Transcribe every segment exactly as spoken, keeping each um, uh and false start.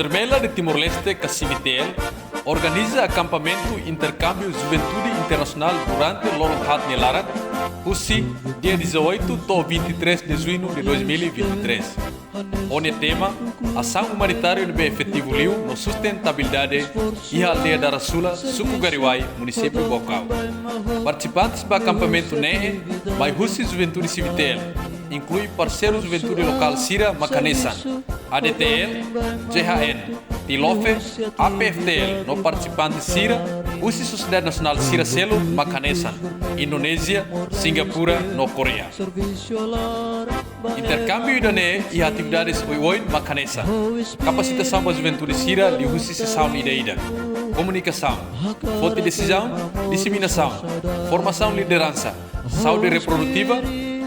Vermelha de Timor-Leste, ka CVTL, organiza akampamentu interkámbiu Juventude Internasionál durante loron haat nia laran, husi dia dezoito to'o vinte e três de junho de dois mil e vinte e três. Ho nia tema, asaun umanitáriu ne'ebé efetivu liu no sustentabilidade iha aldeia Darasula, suku Gariuai, munisípiu Baucau. Partisipantes ba akampamentu ne'e mai husi Juventude CVTL, inklui parseiru juventude lokál sira mak hanesan ADTL, JHN, TILOFE, APFTL no partisipante sira husi sosiedade nasionál sira seluk mak hanesan Indonézia, Singapura no Koreia. Interkámbiu ida-ne'e iha atividades oioin mak hanesan: kapasitasaun ba juventude sira liuhusi sesaun ida-idak, komunikasaun, foti desizaun, diseminasaun, formasaun lideransa, saúde reprodutiva,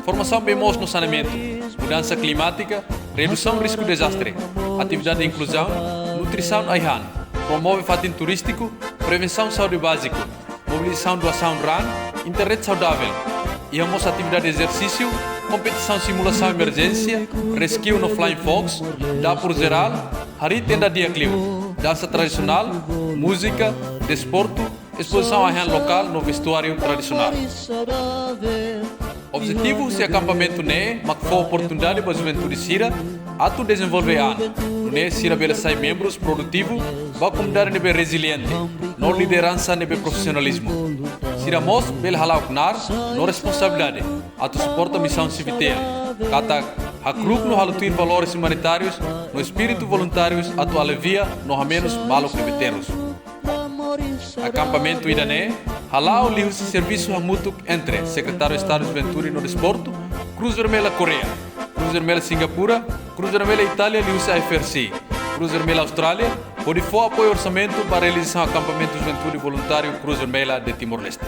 formasaun bee moos no saneamentu, mudansa klimátika, redusaun risku dezastre, atividade inkluzaun, nutrisaun ai-han, promove fatin turístiku, prevensaun saúde báziku, mobilizasaun doasaun raan, internet saudavel. Iha mós atividade ezersísiu, kompetisaun simulasaun emerjénsia, rescue no flying fox, dapur jerál, harii tenda di'ak liu, dansa tradisionál, múzika, desportu, espozisaun ai-han lokál no vestuáriu tradisionál. Objetivu husi akampamentu ne'e mak fó oportunidade ba juventude sira atu dezenvolve an, nune'e sira bele sai membrus produtivu ba komunidade ne'ebé reziliente no lideransa ne'ebé profisionalizmu. Sira mós bele hala'o knaar no responsabilidade atu suporta misaun CVTL, katak hakru'uk no halo tuir valores umanitárius no espíritu voluntárius atu alivia no hamenus maluk ne'ebé terus. Akampamentu ida-ne'e hala'o liuhusi servisu hamutuk entre Sekretáriu Estadu Juventude no Desportu, Cruz Vermelha Koreia, Cruz Vermelha Singapura, Cruz Vermelha Itália liuhusi IFRC, Cruz Vermelha Austrália, hodi fó apoiu orsamentu ba realizasaun akampamentu juventude voluntáriu Cruz Vermelha de Timor-Leste.